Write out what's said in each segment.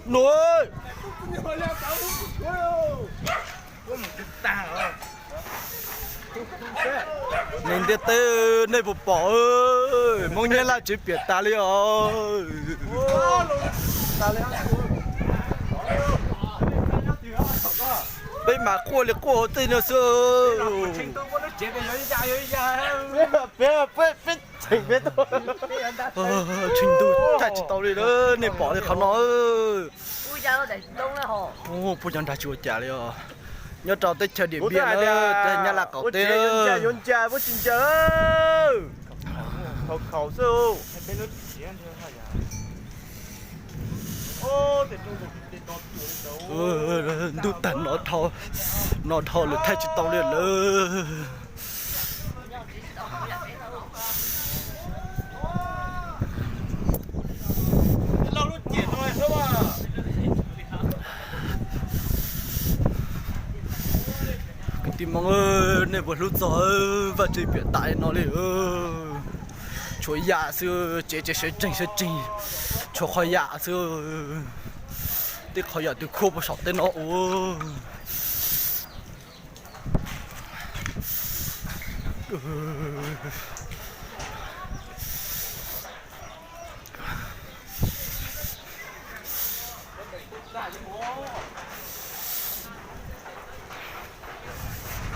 Nua, neeg ntiaj teb, nej puas pom? Hmoob Nyab Laj tsev piam tas li os. Peb mas quaj li quaj hauv tej no xwb. Tsheej ntuj thaij tsis tau li lawm, nej pom li qhov no. Puab cov nrag tsis ua cas li os. Nyob rau teb chaws Diam Npiaj na, teb Nyab Laj qaum teb. Ntuj tag no dhau, no dhau lawm thaij tsis tau li lawm. Kwv tij Hmoob, nej puas hlub txog Vaj Tsev piam tas li no li? Tshuav yam xwb, tsev tsev sawv tsees sawv tsees, tshuav qhov yam xwb. Tej qhov yam twg khuab puag saum tej no ua.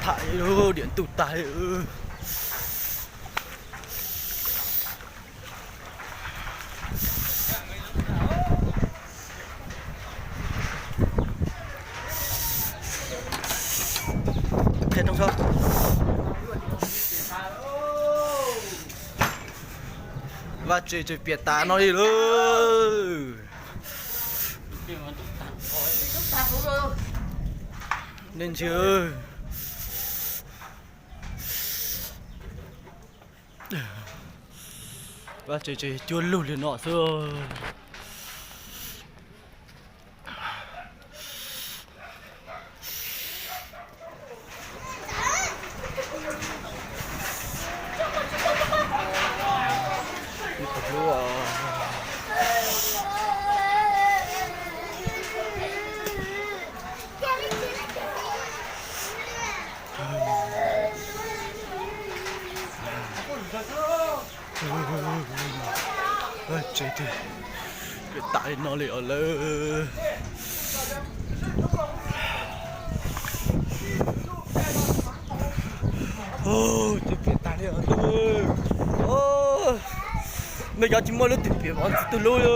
Tham li lub diam ntuj tag li. Vaj Tsev tsev piam tas no li lawm. Nej ntsia, Vaj Tsev tsev cuab lug li no xwb. Tsev twb piam tas li no li os lawm. Tsev piam tas li os. Nej cov tsis muaj lub twg piam vov ntxiv tug lub li.